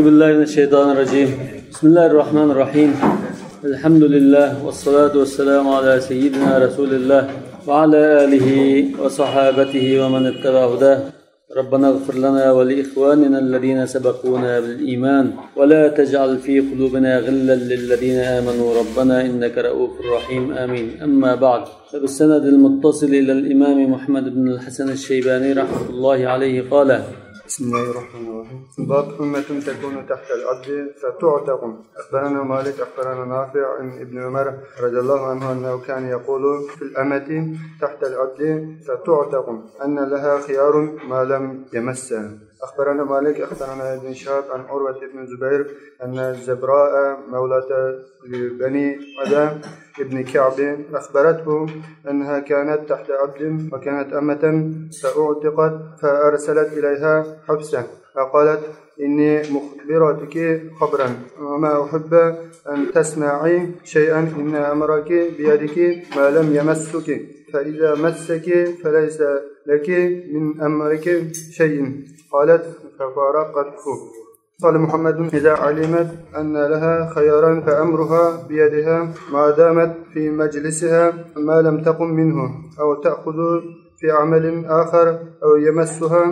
بالله من الشيطان الرجيم. بسم الله الرحمن الرحيم. الحمد لله والصلاة والسلام على سيدنا رسول الله وعلى آله وصحابته ومن اتبع هداه. ربنا اغفر لنا ولإخواننا الذين سبقونا بالإيمان ولا تجعل في قلوبنا غلا للذين آمنوا ربنا إنك رؤوف رحيم آمين. أما بعد، فبالسند المتصل إلى الإمام محمد بن الحسن الشيباني رحمة الله عليه قال: بسم الله الرحمن الرحيم. باب أمة تكون تحت العبد فتعتق. أخبرنا مالك أخبرنا نافع عن ابن عمر رضي الله عنه أنه كان يقول في الأمة تحت العبد فتعتق أن لها خيار ما لم يمسها. أخبرنا مالك أخبرنا ابن شهاب عن عروة بن زبير أن الزبراء مولاة لبني عدى ابن كعب أخبرته أنها كانت تحت عبد وكانت أمة فأعتقت فأرسلت إليها حفصة فقالت: إني مخبرتك خبرا وما أحب أن تسمعي شيئا إن أمرك بيدك ما لم يمسك، فإذا مسك فليس لك من أمرك شيء. قالت: ففارقته. قال محمد: إذا علمت أن لها خيارا فأمرها بيدها ما دامت في مجلسها ما لم تقم منه أو تأخذ في عمل آخر أو يمسها،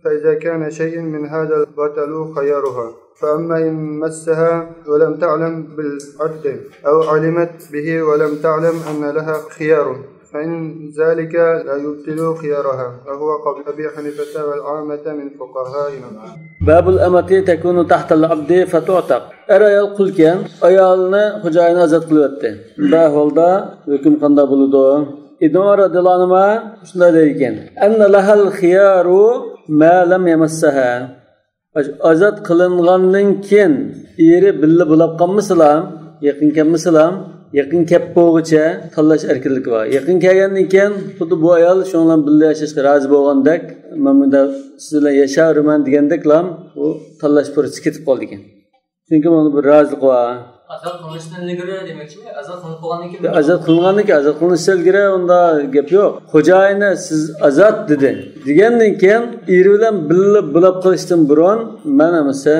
فإذا كان شيء من هذا بطل خيارها. فأما إن مسها ولم تعلم بالعقد أو علمت به ولم تعلم أن لها خيار فإن ذلك لا يبطل خيارها، وهو قول أبي حنيفة والعامة من فقهائنا. باب الأمة تكون تحت العبد فتعتق. Ayol qulgan ayolni xo'jayini ozod qilyapti. Bunday holda hukm qanday bo'ladi? Ibn Umar radhiyallohu anhu shunday deydi: "Anna lahal khiyaru ma lam yamassaha." Ozod qilingandan keyin eri billa bo'lib qolmasalam, yaqin kelmasalam, yaqin kelib bo'lguncha tanlash erkinligi bor. Yaqin kelgandan keyin xuddi bu ayol shu bilan birga yashashga rozi bo'lgandek, men bunda siz bilan yashayman degandeklam, u tanlash fursati ketib qoldi ekan. Chunki bunda bir rozilik bor. Azod qilinishdan ilgari demakchi, azod qilinib qolgandan keyin azod qilinishdan ilgari unda gap yo'q. Xo'jayini siz azod dedi. Degandan keyin eri bilan birga bo'lib qolishdan burun men amasa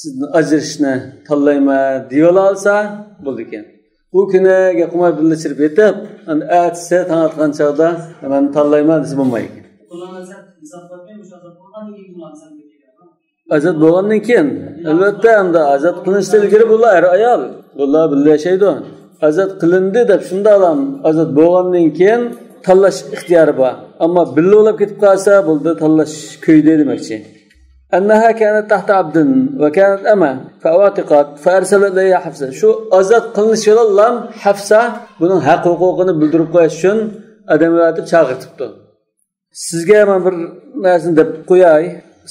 sizni ajrashni tanlayman deya olsa bo'ldi ekan. Bu kuni qimay birlashib yetib, atsa tanatgan chog'da men tanlayman desa bo'lmaydi. Azod bo'lgandan keyin albatta hamda azod qilinishdan ilgari bular ayol, bular birga yashaydi. Azod qilindi deb shunda ham azod bo'lgandan keyin tanlash ixtiyori bor. Ammo birga bo'lib ketib qolsa, bo'ldi tanlash ko'ydi demakchi. أنها كانت تحت عبد وكانت أمة فأعتقت فأرسلت إليها حفصة. شو أزاد قلنش يلالام حفصة bunun haq huquqini bildirib qo'yish uchun odamga aytib chaqirtibdi. Sizga men bir narsani deb qo'yay.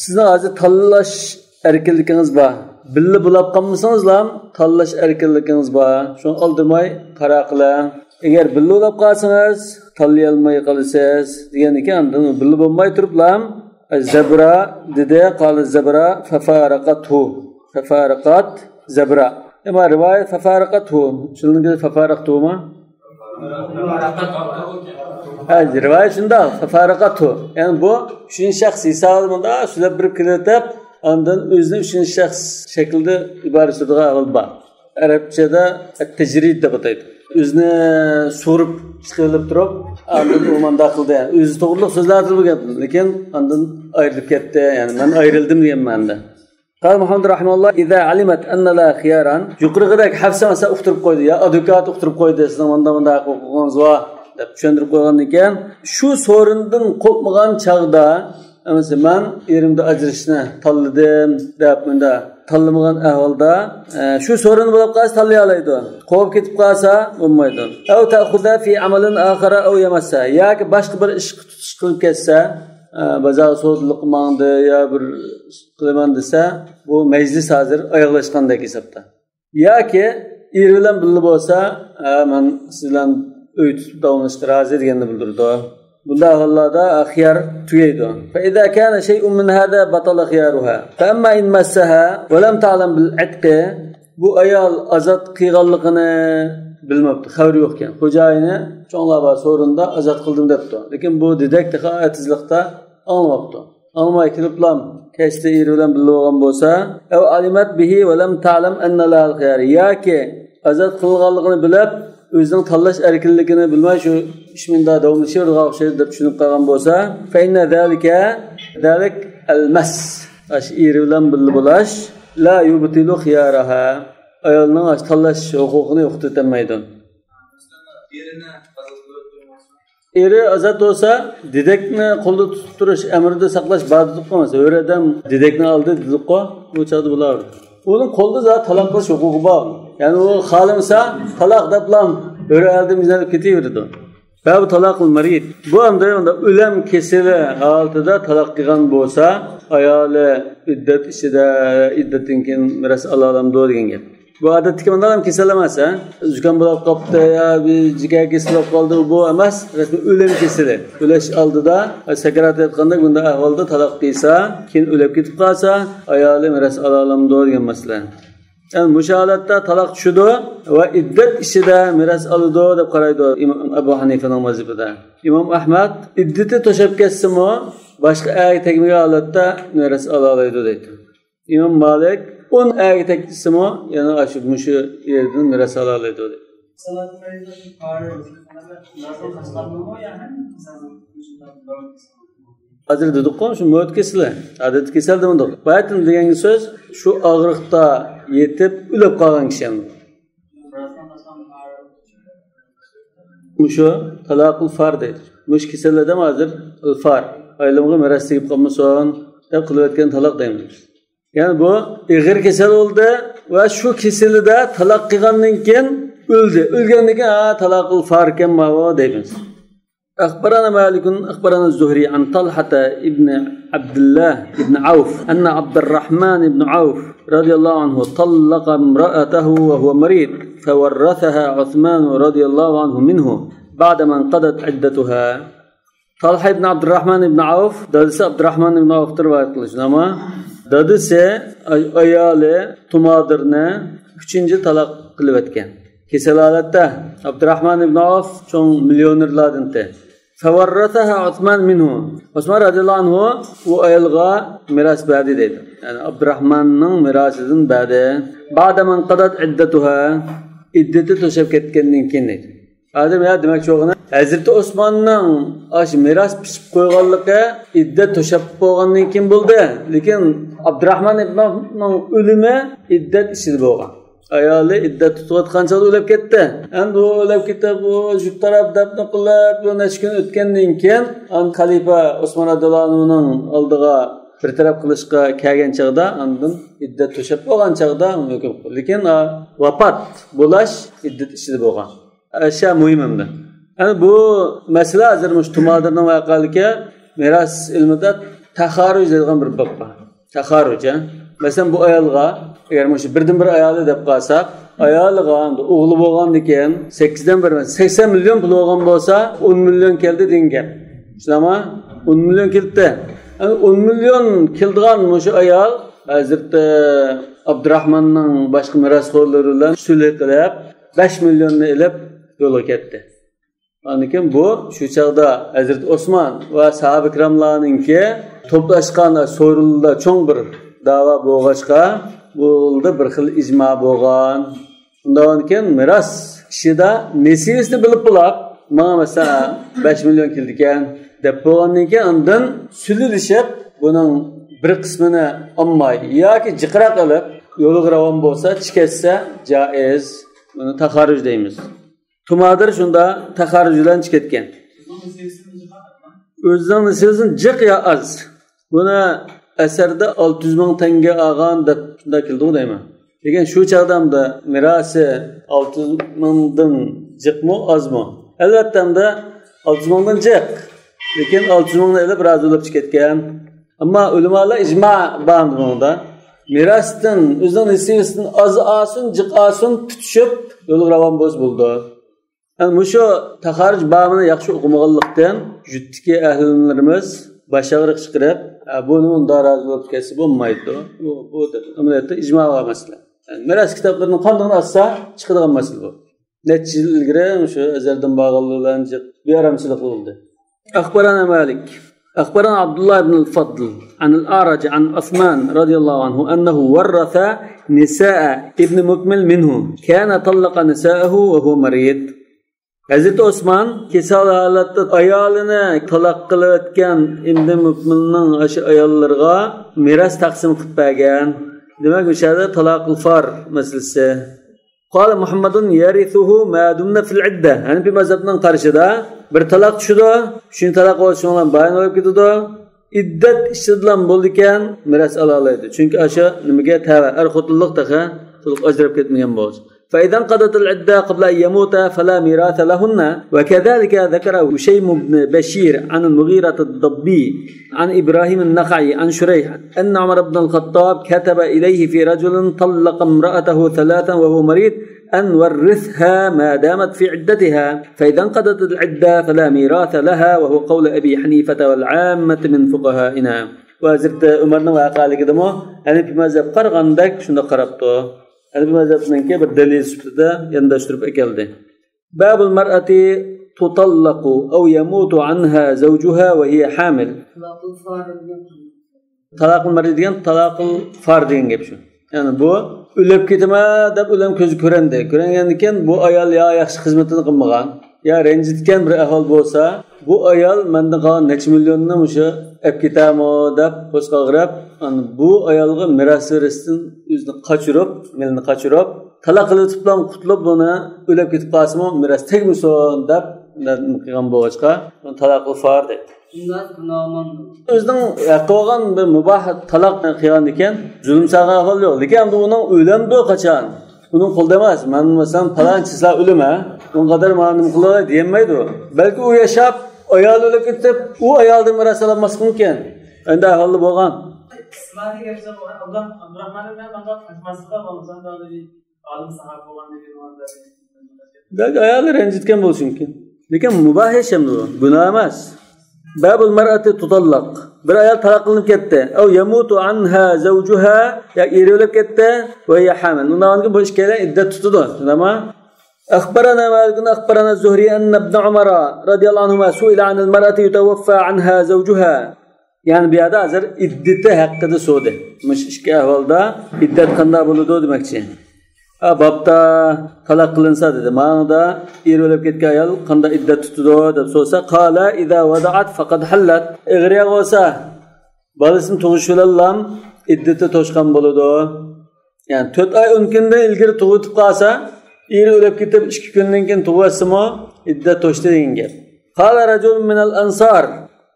Sizni hozir tanlash erkinligingiz bor. Birga bo'lib qolmasangiz-ham tanlash erkinligingiz bor. Shuni oldirmay qara qiling. Agar birga bo'lib qolsangiz, tanlay olmay qolsangiz degan ekan, birga bo'lmay turiblam الزبرة دده قال الزبرة ففارقته ففارقت زبرة. إما رواية ففارقته شنو نقول ففارقته ما؟ هذه رواية شنو ففارقته يعني بو شين شخص يساعد من ده شو لبرب كده تب عندن özünü شين شخص şekilde ibaret sürdüğü ağılba. Arapçada التجريد de bataydı. Özünü sorup çıkılıp durup andın umanda kıldı yani. Özü doğruluk sözler atılıp lekin andın ayrılıp gitti yani ben ayrıldım diyeyim ben de. Qal Muhammed rahimahullah iza alimat anna la khiyaran yuqriqdak hafsa mesela uqtirib qo'ydi ya advokat uqtirib qo'ydi sizning manda huquqingiz bor deb tushuntirib qo'ygandan keyin shu so'rindan qo'pmagan chaqda mesela men erimni ajrashni tanladim deb bunda tanlamagan ahvolda shu so'rin bo'lib qolsa tanlay oladi. Qo'yib ketib qolsa bo'lmaydi. Aw ta'khudha fi amalin akhara aw yamassa. Yoki boshqa bir ish tutish qilib ketsa, bozor so'zlik qilmandi yo bir qilaman desa, bu majlis hozir oyoqlashgandek hisobda. Yoki er bilan birga bo'lsa, men siz bilan uy tutib davomlashga rozi deganni bildirdi. Bunda hollarda xiyar tugaydi. Fa idza kana shay'un min hada batala khiyaruha. Fa amma in massaha wa lam ta'lam bil 'itqi, bu ayol azod qilganligini bilmabdi, xabari yo'q ekan. Xo'jayini cho'nglar bor so'rinda azod qildim debdi. Lekin bu dedek tizliqda anlamabdi. Almay kiriblam kechda eri bilan birga bo'lgan bo'lsa, aw alimat bihi va lam ta'lam anna lahal khiyar, yoki azat qilganligini bilib, o'zining tanlash erkinligini bilmay shu ish menda davomlashaveradigan o'xshaydi deb tushunib qolgan bo'lsa, fa inna zalik al-mas, ash eri bilan birga bo'lash la yubtilu khiyaraha, ayolning tanlash huquqini yo'qotmaydi. Eri azat olsa, dedekni qo'lda tutib turish, amrida saqlash ba'zi qilmasa, o'radan dedekni oldi, dedikqa bu chaqdi bo'lar. Uning qo'lda zot taloq qilish huquqi bor. Ya'ni u xohlamasa taloq deblam o'raldi mizalib ketaveradi. Bu taloq marid. Bu hamda o'lim kesili holatida taloq qilgan bo'lsa, ayoli iddat ishida iddatdan keyin miras ola olamdi degan gap. Bu odatda bunday ham kasal emas, zukan bo'lib qopdi yo jigar kesilib qoldi, bu emas, rasmiy o'lim kesili. O'lash oldida sakarat etganda bunday ahvolda taloq qilsa, keyin o'lib ketib qolsa, ayoli miras ola olamdi degan masala. Yani müşahadatda taloq tushdi va iddat ishida miras oladi deb qaraydi Imom Abu Hanifaning mazhabida. Imom Ahmad iddati to'shab ketsimi, boshqa ay tegmagan holatda miras ola oladi deydi. Imom Malik 10 ay tegsimi, yana shu mushu yerdan miras ola oladi deydi. Hazır dedik şu möt kesili, adet kesildi mi? Bayatın degan söz şu ağırlıkta yetip ölüp kalgan kişi. Muşu talaqul far deydi. Muş kesildi mi hazır? Far. Aylımga miras tegib qolmasin deb qilib o'tgan taloq deymiz. Yani bu ig'ir kesel oldu ve şu kesilida taloq qilgandan keyin o'ldi. O'lgandan keyin talaqul far ekanmi deymiz. أخبرنا مالك أخبرنا الزهري عن طلحة ابن عبد الله ابن عوف أن عبد الرحمن ابن عوف رضي الله عنه طلق امرأته وهو مريض فورثها عثمان رضي الله عنه منه بعدما انقضت عدتها. طلحة ابن عبد الرحمن ابن عوف دادس عبد الرحمن ابن عوف روايت qilishdi. Dadisi ayoli tumadirni 3-chi taloq qilib o'tgan. Kesel holatda Abdurrahman ibn Avf cho'ng millionerlardan te. Fawarrathaha Uthman minhu. Uthman radhiyallohu anhu u ayolga miras berdi dedi. Yani Abdurrahmanning mirasidan berdi. Ba'daman qadat iddatuha, iddati to'shab ketgandan keyin dedi. Hozir men demak cho'g'ini Hazrat Osmonning ash miras pishib qo'yganligi iddat to'shab qo'ygandan keyin bo'ldi. Lekin Abdurrahman ibn Avfning o'limi iddat ishida bo'lgan. Ayoli iddat tutayotgancha o'lib ketdi. Endi u o'lib ketib, bu shu taraf dafn qilib, bu necha kun o'tgandan keyin xalifa Osmon radhiyallohu anhuning oldiga bir taraf qilishga kelgan chaqda, undan iddat to'shab bo'lgan chaqda hukm qildi. Lekin vafot bo'lash iddat ishida bo'lgan. Asha muhim endi. Yani bu masala hozir mush tumadirning voqealigi miras ilmida taxarruj degan bir bob bor. Taxarruj. Mesela bu ayolga eğer muşu birden bir ayoli deb qalsak, ayoliga o'g'li bo'lgandan keyin 8dan 1 80 milyon pul olgan bo'lsa 10 milyon keldi degan. Shunami? 10 milyon keldi. Yani 10 milyon keldigan muşu ayol Hazrat Abdurrahmanning boshqa mirasxo'rlari bilan sulh qilib 5 milyonni ilib yo'lga ketdi. Anikin bu shu chaqda Hazrat Osman va sahoba ikramlarningki to'plashgan so'rilda cho'ng bir dava bo'lg'achqa bo'ldi bir xil ijmo bo'lgan. Undan keyin miras ishida nesibasini bilib bo'lib, mana masalan 5 million keldi ekan deb bo'lgandan keyin undan sulilishib, buning bir qismini olmay yoki jiqra qilib yo'liga ravon bo'lsa, chikatsa joiz. Buni taxarruj deymiz. Tumadir shunda taxarruj bilan chikatgan. O'zining nisbatan jiq ya az. Buni asarda 600 ming tanga olgan deb shunda keldi deyman. Lekin shu chaqdamda mirasi 600 mingdan jiqmi ozmi? Albatta 600 mingdan jiq. Lekin 600 mingni ilib rozi bo'lib ketgan. Ammo ulamolar ijmo band bunda. Mirasdan o'zining nisbatan oz olsin, jiq olsin tutishib yo'l ravon bo'ldi. Yani şu taxarruj babını yaxshi o'qimaganlikdan jutdiki ahillarimiz başağırıq chiqirib, bunun daraz bo'lib ketsa bo'lmaydi. Bu amaliyotda ijmoga masala. Yani miras kitoblarini qanday olsa chiqadigan masala bu. Necha yil ilgari shu azaldan bog'liqlanib beramchilik bo'ldi. Akhbarana Malik أخبرنا عبد الله بن الفضل عن الأعرج عن عثمان رضي الله عنه أنه ورث نساء ابن مكمل منه كان طلق نساءه وهو مريض. Hazreti Osman kesal halatda ayolini taloq qilayotgan Ibn Mukmilning o'sha ayollarga miras taqsim qilib bergan. Demak, o'shada taloqul far masalasi. Qala Muhammadun yarithuhu ma dumna fil idda. Hanifi mazhabning qarshida bir taloq tushdi, shuni taloq olishing bilan bayon bo'lib ketdi. İddat ishidan bo'ldi ekan, miras ola oladi. Chunki o'sha nimaga tava, xotinlik taqa to'liq ajrab ketmagan bo'lsa. فإذا انقضت العدة قبل أن يموت فلا ميراث لهن. وكذلك ذكر هشيم بن بشير عن المغيرة الضبي عن إبراهيم النخعي عن شريح أن عمر بن الخطاب كتب إليه في رجل طلق امرأته ثلاثا وهو مريض أن ورثها ما دامت في عدتها فإذا انقضت العدة فلا ميراث لها وهو قول أبي حنيفة والعامة من فقهائنا. وزرت عمرنا وقال كده أنا في مذهب قرغندك شنو قربته Hanifi mazhabiningki bir dalil sifatida yondashtirib keldi. Babul mar'ati tutallaqu aw yamutu anha zawjuha wa hiya hamil. Talaqul mar'i degan talaqul far degan gap shu. Ya'ni bu o'lib ketma deb o'lim ko'zi ko'randi. Ko'rangan ekan bu ayol ya yaxshi xizmatini qilmagan, ya ranjitgan bir ahol bo'lsa, bu ayol mendan qolgan necha millionni o'sha olib ketamo deb qo'zg'alg'irab, bu ayolga miras berishdan o'zini qochirib, milni qochirib, taloq qilib bilan qutlib buni o'lib ketib qolsa, miras tegmasin deb qilgan bo'g'achqa, taloqul far deydi. O'zining qilgan bir mubah taloq qilgan ekan, zulm salgan ahol yo'q. Lekin bu uning o'limdi qachon? Uning qo'lda emas. Men masalan falonchilar o'lima, unga qadar men nima qilay demaydi. Balki u yashab, ayol o'lib ketib, u ayoldan miras olmaslik mumkin. Endi aholi bo'lgan. Belki ayollar ranjitgan bo'lishi mumkin. Lekin mubah yashamdi bu, gunoh emas. Babul mar'ati tutallaq. Bir ayol taloq qilinib ketdi. Aw yamutu anha zawjuha, ya eri o'lib ketdi va hiya hamil. Undan bu ishga iddat tutdi. Nima? أخبرنا مالك أخبرنا الزهري أن ابن عمر رضي الله عنهما سئل عن المرأة يتوفى عنها زوجها. Yani bir yerde hazır iddeti hakkında soğudu. Müşkil ahvalda iddet kanda buludu demekçi. Babda talak kılınsa dedi. Mağada ir ölüp ketken ayol kanda iddet tutudu deb sorsa. Kala idha vada'at faqad hallat. Eğriye olsa balısım tuğuşulallam iddeti toşkan buludu. Yani 4 ay önkünden ilgiri tuğutup kalsa ir ölüp ketip 2 günden keyin tuğuasımı iddet toştu deyin gel. Kala racul minel ansar.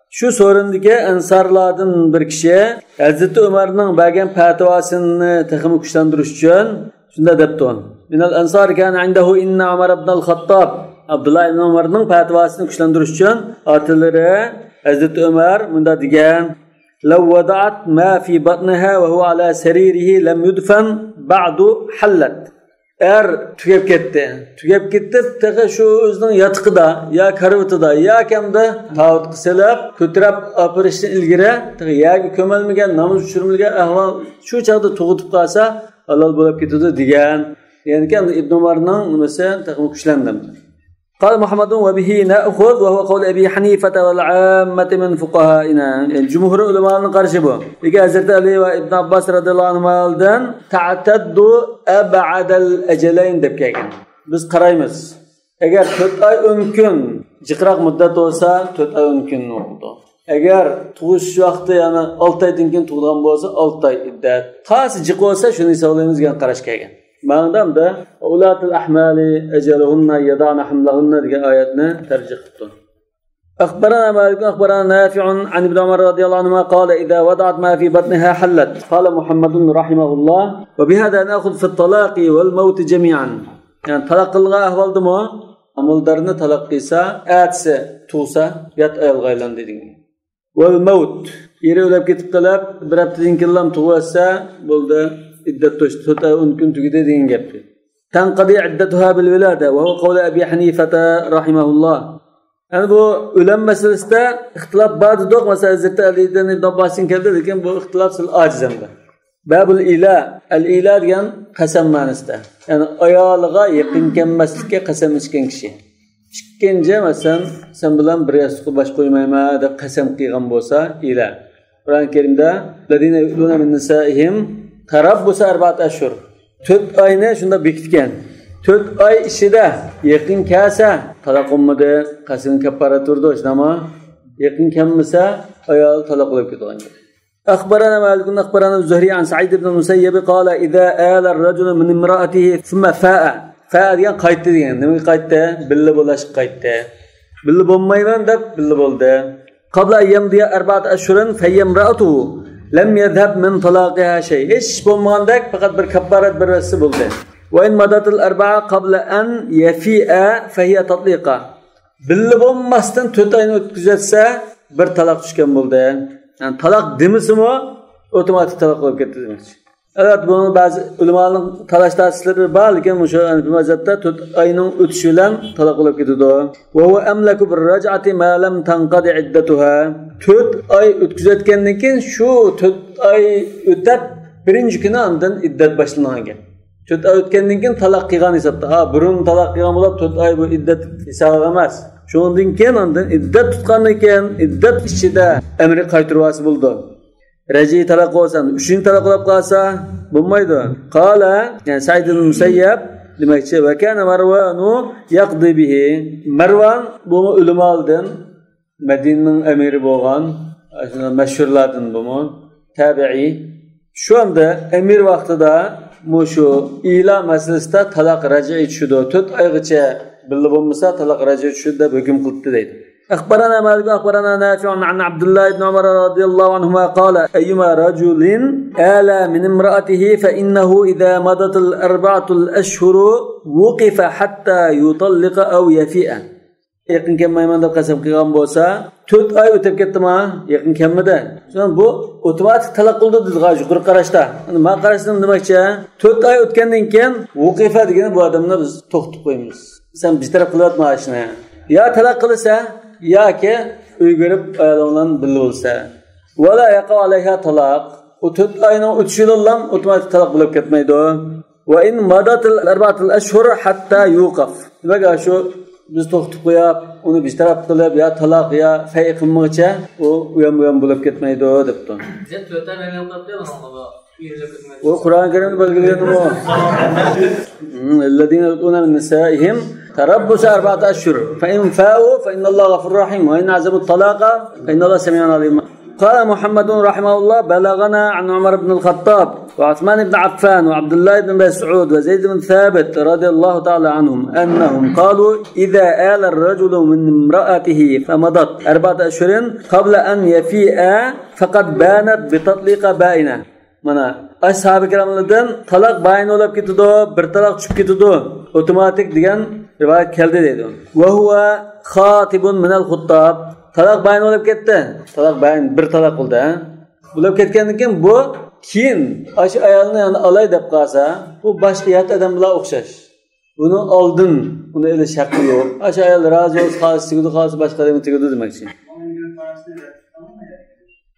Şu sorundaki ensarlardan bir kişi Hazreti Ömer'nin bergen fetvasını takımı güçlendiriş için şunda depti onu. Minel ensar kan indehu inna Ömer ibn al-Khattab. Abdullah ibn Ömer'nin fetvasını güçlendiriş için atılları Hazreti Ömer bunda diyen لو وضعت ما في بطنها وهو على سريره لم يدفن بعد حلت. Eğer tükep ketdi, taqa şu özünün yatıqıda, ya karıvıtıda, ya kemde tavut qısalab, kötürab apırışdan ilgiri, ya kömelmegen, namaz düşürmülgen ahval şu çağda tuğutup qalsa, halal bo'lib ketadi degan. Yani ki İbn Umar'ның mesela taqımı güçlendim. قال محمد وبه نأخذ وهو قول أبي حنيفة والعامة من فقهائنا. Yani cumhur ulemanın karşı bu. Peki Hazreti Ali ve İbn Abbas radıyallahu anh'dan ta'taddu ab'adal eceleyn deb kelgan. Biz qaraymiz. Eğer 4 ay önkün jiqroq muddat olsa 4 ay önkün oldu. Eğer tug'ish vaqti yani 6 aydan keyin tug'ilgan bo'lsa 6 ay iddat. Qasi jiq olsa shuni hisoblaymiz degan qarash kelgan. Ma'nodam da ulatul ahmali ajaluhunna yadana hamlahunna degan oyatni tarjih qildi. أخبرنا مالك أخبرنا نافع عن ابن عمر رضي الله عنهما قال إذا وضعت ما في بطنها حلت. قال محمد رحمه الله وبهذا نأخذ في الطلاق والموت جميعا. Yani talaq qilgan ahvoldimi? Amildarni talaq qilsa, atsa, tug'sa, yat ayolga aylandi degan. Wal maut. Eri o'lib ketib qolib, bir haftadan keyin tug'sa, bo'ldi, iddat to'shta unkun tugidi degan gap. Tanqadi iddatuha bil wilada wa huwa qawl Abi Hanifa rahimahullah. Yani bu o'lim masalasida ixtilof bor edi, masalan Hazrat Alidan Ibn Abbas'in keldi, lekin bu ixtilof sil ajizanda. Babul ila, al-ila degan qasam ma'nosida. Yani ayoliga yaqin kelmaslikka qasam ichgan kishi. ikkinchi masalan sen bilan bir yostiqqa bosh qo'ymayman deb qasam qilgan bo'lsa ila Qur'oni Karimda ladina yu'luna min nisaihim tarabbusa arba'at ashhur 4 oyni shunda bekitgan 4 oy ichida yaqin kelsa taloq qilmadi qasam kaffaraturdi shnama yaqin kelmasa ayol taloq qilib ketgan أخبرنا مالك أخبرنا الزهري عن سعيد بن المسيب قال إذا آل الرجل من امرأته ثم فاء يعني قايت يعني نمي قايت بالله بلاش قايت بالله بومايمان دب بالله بولده قبل أن يمضي 4 أشهر فهي امرأته لم يذهب من طلاقها شيء إيش بومان دك فقط بالكبارات بالرأس بولده وإن مضت 4 قبل أن يفيء فهي تطليقة بالله بوماستن تتاين وتكجتسا bir talaq tushgan bo'ldi. Yani talaq demisimi otomatik talaq bo'lib ketdi demakchi. Evet, bunu bazı ulamoning talash ta'sirlari bor, lekin o'sha mazhabda 4 oyning o'tishi bilan talaq bo'lib ketadi. Va huwa amlaku bir raj'ati ma lam tanqadi iddatuha. 4 oy o'tkazayotgandan keyin shu 4 oy o'tib birinchi kuni undan iddat boshlangan. 4 oy o'tgandan keyin talaq qilgan hisobda. Ha, burun talaq qilgan bo'lib 4 oy bu iddat hisobga emas. Shundan keyin undan iddat tutgandan keyin iddat ichida amri qaytiruvasi bo'ldi. Raji talaq olsan, 3-chi talaq qilib qolsa bo'lmaydi. Qala, yani Said ibn Musayyab demakchi va kana Marwanu yaqdi bihi. Marwan bu ulamolardan Madinaning amiri bo'lgan, shuna mashhurlardan bu tabi'i. Shu anda amir vaqtida mushu e'lon masalasida talaq raj'i tushdi. 4 oygacha billa bo'lmasa talaq raj'i tushdi deb hukm qildi deydi. أخبرنا مالك أخبرنا نافع عن عبد الله بن عمر رضي الله عنهما قال أيما رجل آل من امرأته فإنه إذا مضت 4 الأشهر وقف حتى يطلق أو يفيء. Yaqin kelmayman deb qasam qilgan bo'lsa 4 oy o'tib ketdimi, yaqin kelmadi. So'ng bu avtomatik talaq qildi dedi yuqori qarashda. Men qarashdim demakchi 4 oy o'tgandan keyin vuqifa degan bu odamni biz to'xtatib qo'yamiz. Sen bir taraf qilyapma ishni. Ya talaq qilsa yoki o'ygirib ayolondan birga bo'lsa wala yaqa alayha talaq u 4 oyning o'tishi bilan avtomatik talaq bo'lib ketmaydi. Va in madat 4 ashhur hatta yuqaf. Demak shu biz to'xtatib qo'yib uni bir taraf qilib ya talaq ya fay qilmoqcha u uyam bo'lib ketmaydi debdi. Sen 4 oy men qilibdi bu Qur'on Karimda belgilangan bu. Alladina yutuna min nisaihim تربص 4 أشهر فإن فاءوا فإن الله غفور رحيم وإن عزموا الطلاق فإن الله سميع عليم. قال محمد رحمه الله بلغنا عن عمر بن الخطاب وعثمان بن عفان وعبد الله بن مسعود وزيد بن ثابت رضي الله تعالى عنهم أنهم قالوا إذا آل الرجل من امرأته فمضت 4 أشهر قبل أن يفيء فقد بانت بتطليق بائنة. Mana ashab-ı kiramlardan talaq bayin olib ketdi, bir talaq tushib ketdi. Otomatik degan rivoyat keldi deydi. Va huwa khatibun min al-khuttab. Talaq bayin olib ketdi. Talaq bayin bir talaq bo'ldi. Bo'lib ketgandan keyin bu keyin ash ayolni yani olay deb qolsa, bu boshqa yat odam bilan o'xshash. Buni oldin uni elish haqqi yo'q. Ash ayol rozi bo'lsa, xolis boshqa odam tegadi demakchi.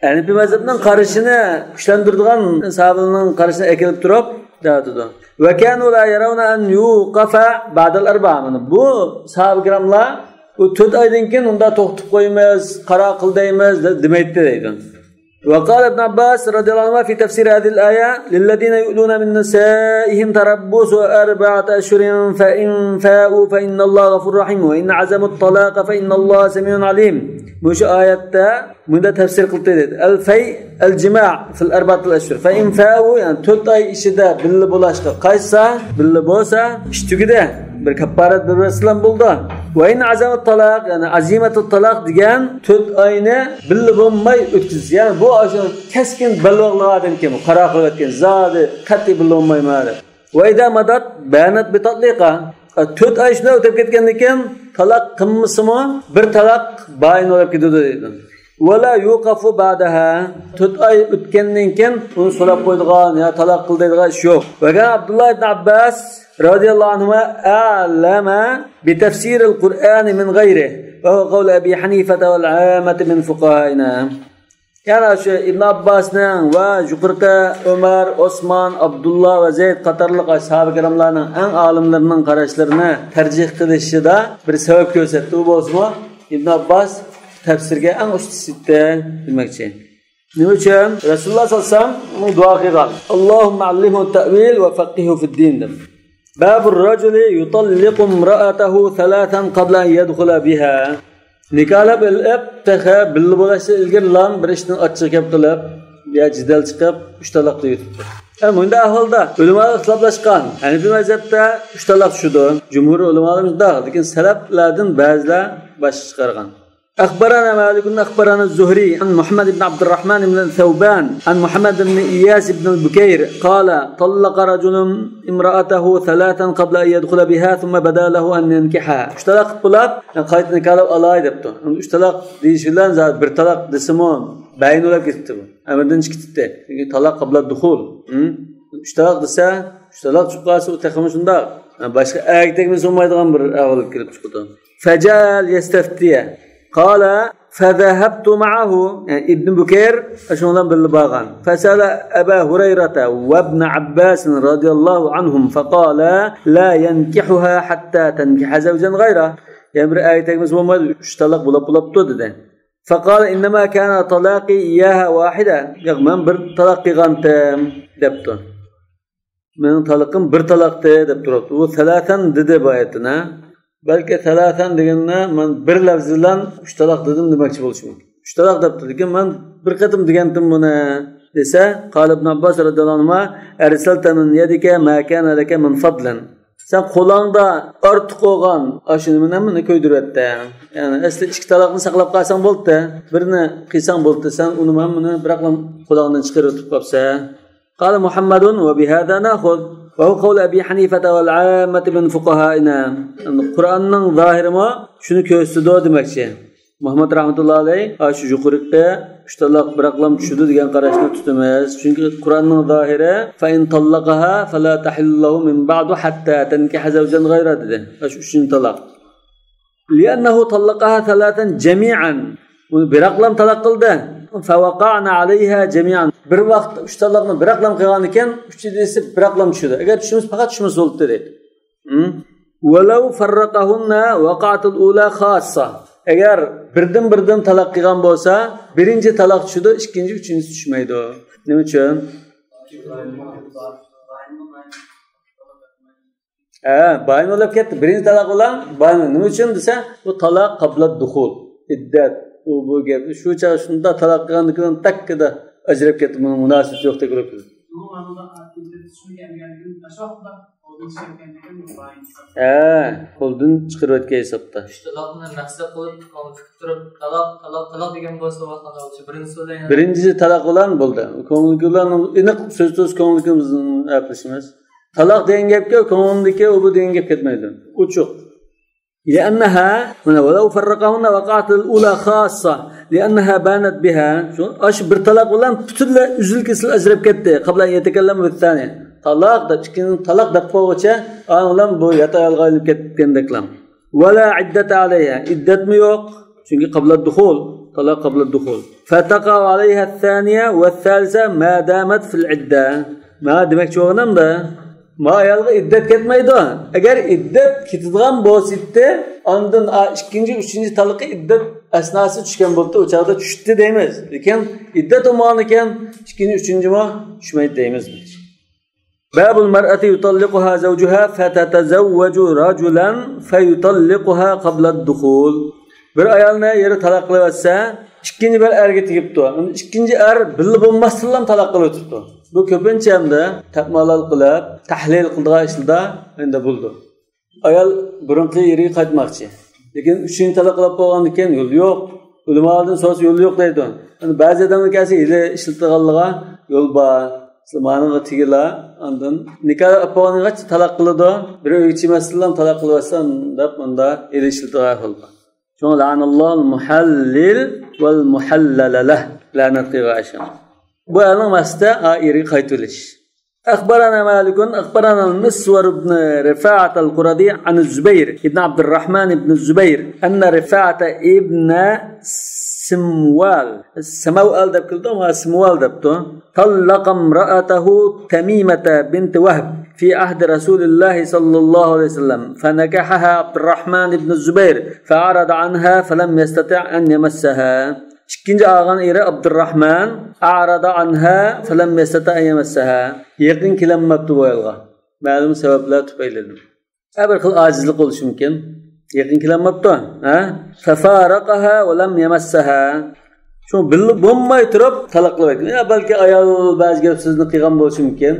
Hanifi mazhabning qarashini kuchlantiradigan sahobalarning qarashini akilib turib deydi. Va kanu la yarawna an yuqafa ba'da al-4. Bu sahoba kiramlar bu 4 oydan keyin unda to'xtatib qo'ymaymiz, qaro qildaymiz demaydi deydi. وقال ابن عباس رضي الله عنه في تفسير هذه الآية للذين يؤلون من نسائهم تربص 4 أشهر فإن فاءوا فإن الله غفور رحيم وإن عزموا الطلاق فإن الله سميع عليم. مش آية من تفسير قلت الفي الجماع في 4 الأشهر فإن فاءوا يعني 4 ay ishida birga bo'lashqa qaysa birga bo'lsa ishtugida bir kapparat bir islam bo'ldi. Va in azamat talaq yani azimatut talaq degan 4 oyni birga bo'lmay o'tkiz. Yani bu o'sha keskin balog'lardan kim qaro qilayotgan zodi qat'iy birga bo'lmaydi. Va ida madat bayanat bi tatliqa 4 oy shunday o'tib ketgandan keyin talaq qilmasimi bir talaq bayin olib ketadi deydi. Wala yuqafu ba'daha 4 oy o'tgandan keyin uni so'rab qo'ydigan ya talaq qildigan ish yo'q. Va Abdullah ibn Abbas radhiyallohu anhu a'lama bi tafsir al-Qur'an min ghayrihi wa huwa qawl Abi Hanifa wal 'ammah min fuqaha'ina. Yani şu İbn Abbas'ның va yuqorqi Ömer, Osman, Abdullah va Zayd qatorliq ashab-ı kiramlarning eng olimlarining qarashlarini tarjih qilishida bir sabab ko'rsatdi. U bo'lsa İbn Abbas tafsirga eng ustisida demoqchi. Nima uchun? Rasululloh sollallohu alayhi vasallam bu duo qilgan. Allohumma allimhu ta'wil va faqihu fid-din. Babur rajuli yutalliqu imra'atahu thalathan qabla an yadkhula biha. Nikalab taxa billi bo'lasi ilgirlan bir ishni ochiq gap qilib, ya jidal chiqib 3 taloq deydi. Bunda ahvolda ulamalar ixtiloflashgan. Hanifi mazhabda 3 taloq tushdi. Jumhur ulamalarimiz lekin salaflardan ba'zilar bosh chiqargan. أخبرنا مالك أخبرنا الزهري عن محمد بن عبد الرحمن بن ثوبان عن محمد بن إياس بن البكير قال طلق رجل امرأته ثلاثا قبل أن يدخل بها ثم بدا له أن ينكحها. اشتلق طلاب قايت نكالب الله يدبته. اشتلق ديش فلان زاد برطلق دسمون باين ولا كتبه. أمدن شكتته. طلاق قبل الدخول. اشتلق دسا اشتلق شقاس وتخمشندا. başka erkek mi sunmaydıgan bir ahval kirip çıktı. Fecal yesteftiye. قال فذهبت معه يعني ابن بكير أشون بالباغان فسأل أبا هريرة وابن عباس رضي الله عنهم فقال لا ينكحها حتى تنكح زوجا غيره يعني برأيتك مسموم اشتلق بلاب تودده فقال إنما كان طلاقي إياها واحدة يغمن برطلاقي غانتم دبتون من طلقم برطلاقتي دبتون وثلاثا دده بايتنا belki thalathan deganna men bir lafz bilan 3 taloq dedim demoqchi bo'lishim mumkin. 3 taloq debdi, lekin men bir qatim degandim buni desa, qala ibn Abbas radhiyallohu anhu arsalta min yadika ma kana laka min fadlan. Sen qo'lingda ortiq olgan ashuni bilan meni ko'ydiryapti. Ya'ni asli 2 taloqni saqlab qolsang bo'ldi, birini qilsang bo'ldi, sen uni men buni biroqlam qo'lingdan chiqarib o'tib qolsa. Qala Muhammadun va bihada nakhud وهو قول أبي حنيفة والعامة من فقهائنا. القرآن ظاهر ما شنو كيستدو دمكشي. محمد رحمة الله عليه أشو جقرقة اشتلاق برقلم تشدو ديان قراشنا تتماس. çünkü القرآن ظاهرة فإن طلقها فلا تحل له من بعد حتى تنكح زوجا غيره ده. أشو شنو طلاق. لأنه طلقها ثلاثا جميعا. برقلم طلاق ده. فوقعنا عليها جميعا. Bir vaqt 3 taloqni bir aqlam qilgan ekan, 3-chisi bir aqlam tushdi. Agar tushimiz faqat tushimiz bo'ldi dedi. Walau farraqahunna waqa'at al-ula khassa. Agar birdan taloq qilgan bo'lsa, birinchi taloq tushdi, ikkinchi, uchinchisi tushmaydi. Nima uchun? Bayin olib ketdi. Birinchi taloq bilan bayin nima uchun desa, bu taloq qabla dukhul, iddat. Bu gap shu chaqishunda taloq qilgandan takkida ajrab ketdi, buni munosib yo'q deb ko'rib. Qo'ldan chiqarib o'tgan hisobda. Taloqni maqsad qilib turib taloq degan bo'lsa vaqtda birinchisi bilan birinchisi taloq bilan bo'ldi. Ko'ngilga bilan aniq so'z ko'ngilimizni gapirishimiz. Taloq degan gapga ko'ngildagi u bu degan gap ketmaydi. Uchuq. لأنها ولو فرقهن وقعت الأولى خاصة لأنها بانت بها أش برطلاق ولا بتلا أزل كسل أجرب كده قبل أن يتكلم بالثانية طلاق ده كن طلاق ده فوقه أنا لم بو يتعالى كده كلام ولا عدة عليها عدة ميوق çünkü قبل الدخول طلاق قبل الدخول فتقع عليها الثانية والثالثة ما دامت في العدة ما demek شو غنم ده ma ayolga iddat ketmaydi. Agar iddat ketadigan bo'lsa, ondan ikkinchi, uchinchi taloqqa iddat asnosi tushgan bo'lsa, o chaqda tushdi deymiz. Lekin iddat o'mon ekan, ikkinchi, uchinchi mo tushmaydi deymiz. Babul mar'ati yutalliquha zawjuha fatatazawwaju rajulan fayutalliquha qabla ad-dukhul. Bir ayolni yeri taloq qilib olsa, ikkinchi bir erga tegibdi. Ikkinchi er bilib bo'lmasdan taloq qilib o'tibdi. Bu ko'pincha hamda taqmalal qilib, tahlil qildigan ishlarda endi bo'ldi. Ayol burunqi yeriga qaytmoqchi. Lekin 3-chi taloq qilib qo'ygandan keyin yo'l yo'q. Ulamolardan so'z yo'l yo'q deydi. Endi ba'zi odamlar kelsa, "Ile ishlatilganligiga yo'l bor." Zamanıga tigila, ondan nikah qo'yganga taloq qiladi. Bir uychi masalan taloq qilvasan deb unda ile ishlatilgan yo'l bor. Şunu la'anallahu muhallil vel muhallal lah. La'nat qilgan. Bu anın masda ayri qaytilish. أخبرنا مالك أخبرنا المسور بن رفاعة القرظي عن الزبير ابن عبد الرحمن بن الزبير أن رفاعة ابن Simwal deb keldi ama Simwal debdi. Tallaqa imra'atahu Tamimata bint Wahb fi ahdi Rasulillah sallallahu aleyhi ve sellem. Fanakahaha Abdurrahman ibn Zubayr fa'arada anha falam yastati' an yamassaha. İkinci ağan eri Abdurrahman a'rada anha falam yastati' an yamassaha. Yaqin kelinmabdi bu ayolga. Ma'lum sebepler tufaylidir. Bir xil acizlik bo'lishi mumkin. Yaqin kelinmabdi, ha? Fafaraqaha va lam yamassaha. Shu bilib bo'lmay turib taloq qilib aytdi. Balki ayol ba'zi gap so'zni qilgan bo'lishi mumkin.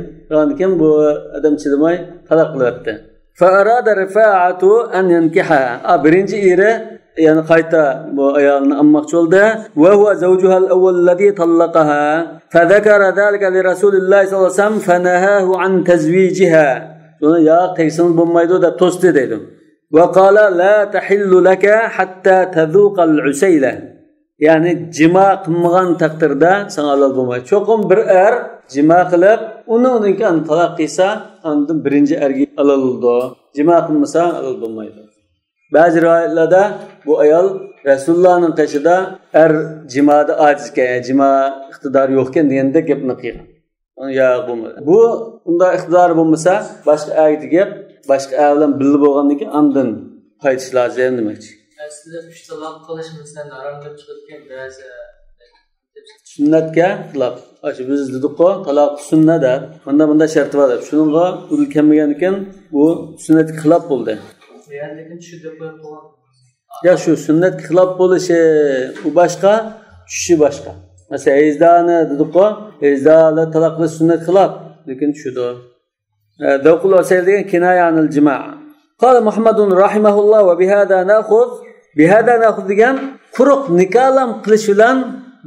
Lekin bu odam chidamay taloq qilib aytdi. Fa arada Rifa'atu an yankiha. Birinchi eri yani qayta bu ayolni almoqchi bo'ldi. Va huwa zawjuha al-awwal alladhi talaqaha. Fa zakara zalika li Rasulillah sallallohu alayhi vasallam fa nahahu an tazwijiha. Shuni ya tegsin bo'lmaydi deb to'sdi dedi. Va qala la tahillu laka hatta tadhuqa al-usayla. Yani cima qilmagan taqdirda sana halol bo'lmaydi. Cho'qim bir cima qilib, undan taloq qilsa, undan birinchi erga halol bo'ldi. Cima qilmasa halol bo'lmaydi. Ba'zi rivoyatlarda bu ayol Rasulullohning qishida cimada ojiz ekan, cima iqtidori yo'q ekan deganda gapni qilgan. Ya bo'lmaydi. Bu unda iqtidor bo'lmasa, boshqa aytib gap, boshqa bilan birga bo'lgandan keyin undan qaytish lozim demakchi. Aslida 3 taloq qilish masalan harom deb chiqayotgan ba'zi sunnatga xilof. Biz dedik-ku, taloq sunnat. Bunda sharti bor. Shuningga ulkanmagan ekan, bu sunnatga xilof bo'ldi. Lekin tushida qo'yib qo'ygan. Ya shu sunnatga xilof bo'lishi u boshqa, tushishi boshqa. Masalan, ezdani dedik-ku, ezdalar taloq qilish sunnat xilof, lekin tushida. Dawqul asal degan kinoya anil jima'. Qala Muhammadun rahimahulloh va bihada na'khudh degan quruq nikohlam qilish bilan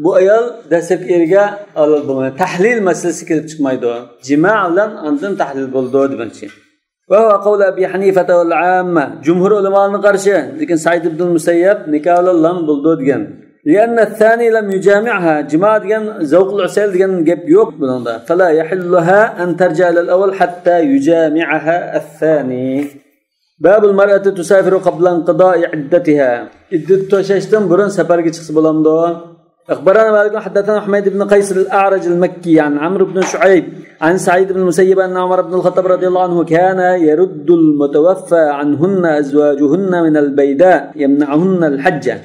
bu ayol dastlab erga halol bo'lmaydi. Tahlil masalasi kelib chiqmaydi. Jima' bilan undan tahlil bo'ldi demoqchi. Va huwa qawl Abi Hanifa wal 'amma. Jumhur ulamoning qarshi, lekin Said ibn Musayyab nikoh bilan bo'ldi degan. لأن الثاني لم يجامعها جماعة ديان ذوق العسل ديان جاب يوك بلندا فلا يحلها أن ترجع إلى الأول حتى يجامعها الثاني. باب المرأة تسافر قبل انقضاء عدتها. عدة شاشتم برن سفر جيش بلندا. أخبرنا مالك حدثنا حميد بن قيس الأعرج المكي عن عمرو بن شعيب عن سعيد بن المسيب أن عمر بن الخطاب رضي الله عنه كان يرد المتوفى عنهن أزواجهن من البيداء يمنعهن الحجة.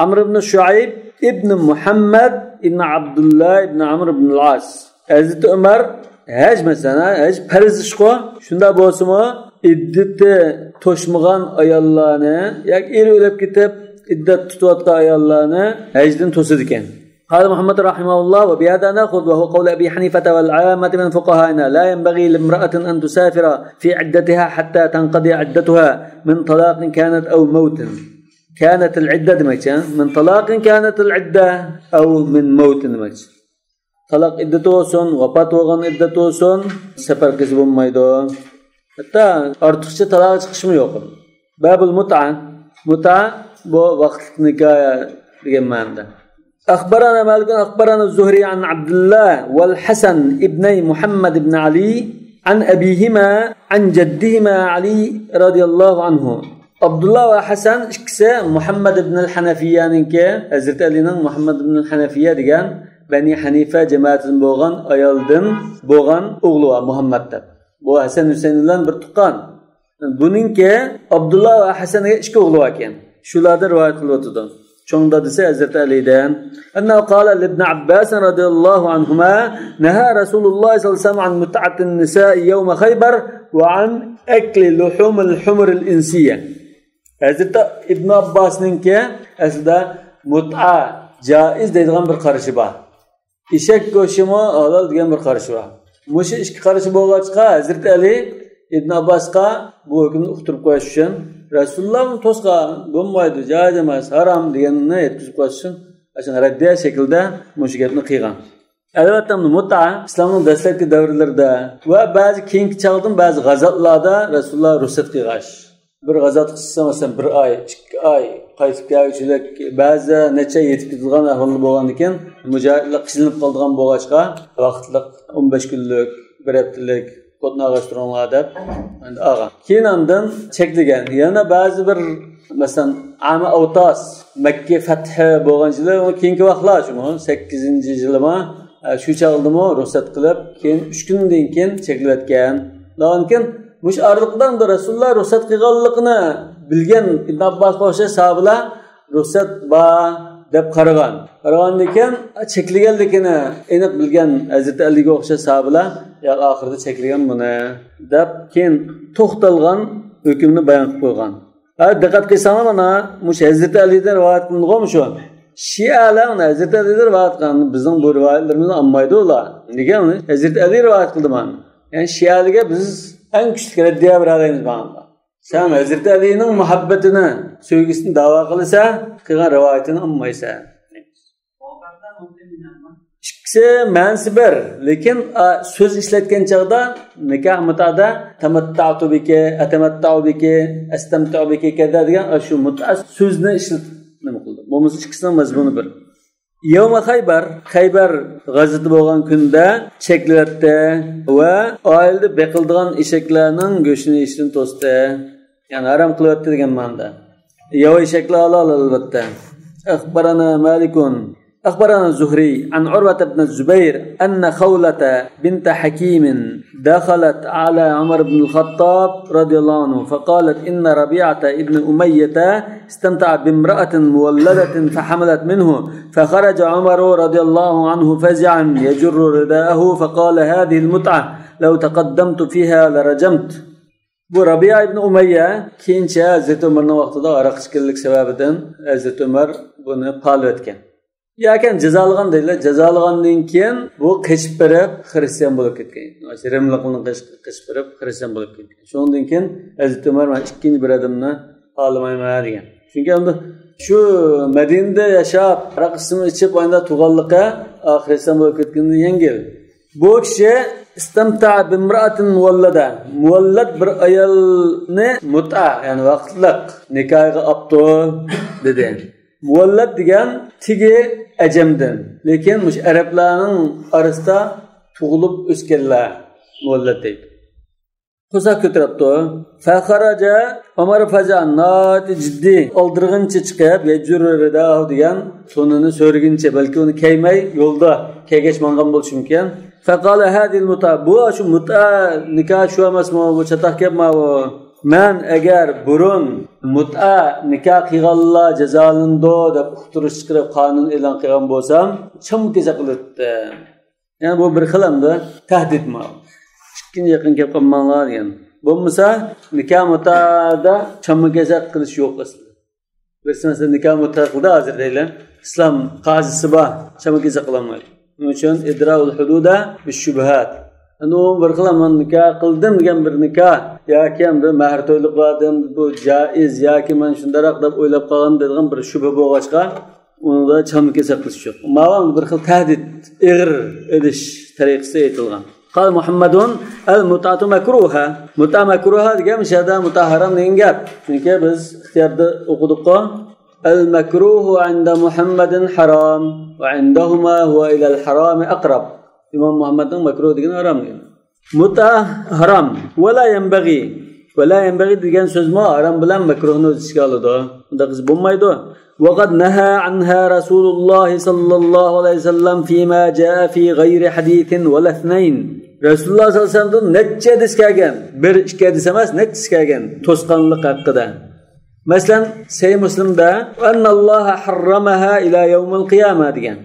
عمرو بن شعيب ابن محمد ابن عبد الله ابن عمرو بن العاص. Hazrat Umar haj mesela haj farz ishqo shunda bo'lsa-mu iddati to'shmagan ayollarni yoki eri o'lib ketib iddat tutayotgan ayollarni hajdan to'sadi ekan. قال محمد رحمه الله وبهذا ناخذ وهو قول أبي حنيفة والعامة من فقهائنا لا ينبغي لامرأة أن تسافر في عدتها حتى تنقضي عدتها من طلاق كانت أو موت. كانت العدة دمجة من طلاق كانت العدة أو من موت دمجة. طلاق عدتوسون وفاة وغن عدتوسون سفر كسبهم مايدو حتى أرتخش طلاق تخشم يوقف. باب المتعة بو وقت نكاح بجمعنا. أخبرنا مالك أخبرنا الزهري عن عبد الله والحسن ابني محمد بن علي عن أبيهما عن جدهما علي رضي الله عنه. Abdullah ve Hasan ikisi Muhammad ibn al-Hanafiyaninki Hazrat Alining Muhammad ibn al-Hanafiya degan Bani Hanifa jamoatidan bo'lgan ayoldan bo'lgan o'g'li va Muhammad deb. Bu Hasan Husayn bilan bir tuqqan. Buningki Abdullah va Hasanga ikki o'g'li ekan. Shularni rivoyat qilib o'tdi. Cho'ng dadasi Hazrat Alidan annahu qala ibn Abbas radhiyallohu anhuma naha Rasululloh sallallohu alayhi vasallam an mut'at an-nisa yawm Khaybar wa an akli luhum al-humur al-insiyya. Hazrat İbn Abbas'ninki aslida mut'a jaiz deydigan bir qarashi bor. Eshak go'shimi halol degan bir qarashi bor. Mushu ikki qarashi bo'lg'achqa Hazrat Ali Ibn Abbasqa bu hukmni uqtirib qo'yish uchun Rasulullohning to'sqa bo'lmaydi, joiz emas, harom deganini yetkazib qo'yish uchun ashuna raddiya shaklda mushu gapni qilgan. Albatta mut'a islomning dastlabki davrlarida va ba'zi keyingi chog'dan ba'zi g'azotlarda Rasululloh ruxsat qilgan. Bir g'azot qilsa masalan 1 oy, 2 oy qaytib kelishlik ba'zi necha yetib kelgan ahvol bo'lgan ekan, mujohidlar qisilib qolgan bo'lg'achqa vaqtliq 15 kunlik, 1 haftalik kodni ag'ashtiringlar deb olgan. Keyin ondan cheklagan. Yana ba'zi bir masalan Ama Avtas Makka fathi bo'lgan yili, keyingi vaqtlar shu 8-yilimi shu chaqildimi ruxsat qilib, keyin 3 kundan keyin cheklayotgan. Lekin mush arliqdan da Rasululloh ruxsat qilganligini bilgan Ibn Abbos qo'sha sahobalar ruxsat ba deb qaragan. Qaragandan keyin cheklaganligini aniq bilgan Hazrat Aliga o'xshash sahobalar ya oxirida cheklagan buni deb keyin to'xtalgan hukmni bayon qilib qo'ygan. Diqqat qilsanglar mana mush Hazrat Alidan rivoyat qilingan shu. Shialar Hazrat Alidan rivoyat qilgan bizning bu rivoyatlarimizni olmaydi ular. Nega uni Hazrat Ali rivoyat qildi mana. Yani Şialarga biz en küçük reddiye beradiğimiz bana. Sen Hazreti Ali'nin muhabbetini, sevgisini dava kılırsa, kılgan rivayetini anmaysa. İkisi mansi bir, lekin söz işletken çağda nikah mutada tamatta'tu bike, atamatta'u bike, estamta'u bike kada degan şu mut'a sözünü işletme kıldı. Bu ikisinin mazmunu bir. Yevma Xaybar g'azoti bo'lgan kunda cheklatdi va oilda beqildigan eshaklarning go'shtini ishdan to'sdi. Ya'ni harom qilyapti degan ma'noda. Yo'q eshaklar halol albatta. أخبرنا الزهري عن عروة بن الزبير أن خولة بنت حكيم دخلت على عمر بن الخطاب رضي الله عنه فقالت إن ربيعة ابن أمية استمتع بامرأة مولدة فحملت منه فخرج عمر رضي الله عنه فزعا يجر رداءه فقال هذه المتعة لو تقدمت فيها لرجمت. Bu Rabia ibn Umayya keyincha Hazrat Umarning vaqtida aroq ichganlik sababidan Hazrat Umar buni pal etgan. Yakan jazolagan deydilar. Jazolagandan keyin bu qochib berib xristian bo'lib ketgan. Rimlikni qochib berib xristian bo'lib ketgan. Shundan keyin Hazrat Umar men ikkinchi bir odamni olmayman degan. Chunki endi shu Madinada yashab, aroq ichib oyda tug'anlikqa xristian bo'lib ketganda yengil. Bu kishi istamta bimra'atin muwallada. Muwallad bir ayolni mut'a, ya'ni vaqtliq nikohga olibdi dedi. Muwallad degan tigi ajamdan, lekin mush arablarning orasida tug'ilib o'sganlar muwallad deydi. Qo'sa ko'taribdi. Fa kharaja Umar fazanat jiddiy oldirg'incha chiqib, yajurrida degan sonini so'rgincha, balki uni keymay yo'lda kegach mangan bo'lishi mumkin. Faqala hadil muta, bu shu muta nikoh shu emasmi, bu chataq kelma bu. Men agar burun muta nikoh qilganlar jazolandi deb uqtirish chiqarib qonun e'lon qilgan bo'lsam, chamkeza qilibdi. Ya'ni bu bir xilamda tahdidmi? Ikkinchi yaqin kelib qolmanglar degan. Bo'lmasa nikoh mutada chamkeza qilish yo'q aslida. Birsimasa nikoh muta qildi hozir deylar. Islom qozisi bor, chamkeza qilolmaydi. Bunun uchun idraul hududa bishubhat. Endi u bir qilaman nikoh qildim degan bir nikoh yoki endi mehr to'ylik qildim, bu joiz yoki men shundaroq deb o'ylab qolgan degan bir shubha bo'lg'achqa unda chamkesa qilish yo'q. Ma'lum bir xil tahdid, ig'ir edish tariqasi aytilgan. Qal Muhammadun al-mut'atu makruha. Mut'a makruha degan shada mutahharam degan gap. Chunki biz ixtiyorda o'qidik-ku. Al-makruhu 'inda Muhammadin haram va 'indahuma huwa ila al-haram aqrab. İmam Muhammed'in makruh degan haram degan. Mut'a haram va la yanbaghi degan so'zmi haram bilan makruhni o'z ichiga oladi. Unda qiz bo'lmaydi. Va qad naha anha Rasululloh sallallohu alayhi vasallam fima jaa fi g'ayri hadithin va lathnayn. Rasululloh sallallohu alayhi vasallam necha hadis kelgan? Bir ikki hadis emas, necha hadis kelgan to'sqanlik haqida. Masalan, Sahih Muslimda annalloha harramaha ila yawmil qiyamah degan.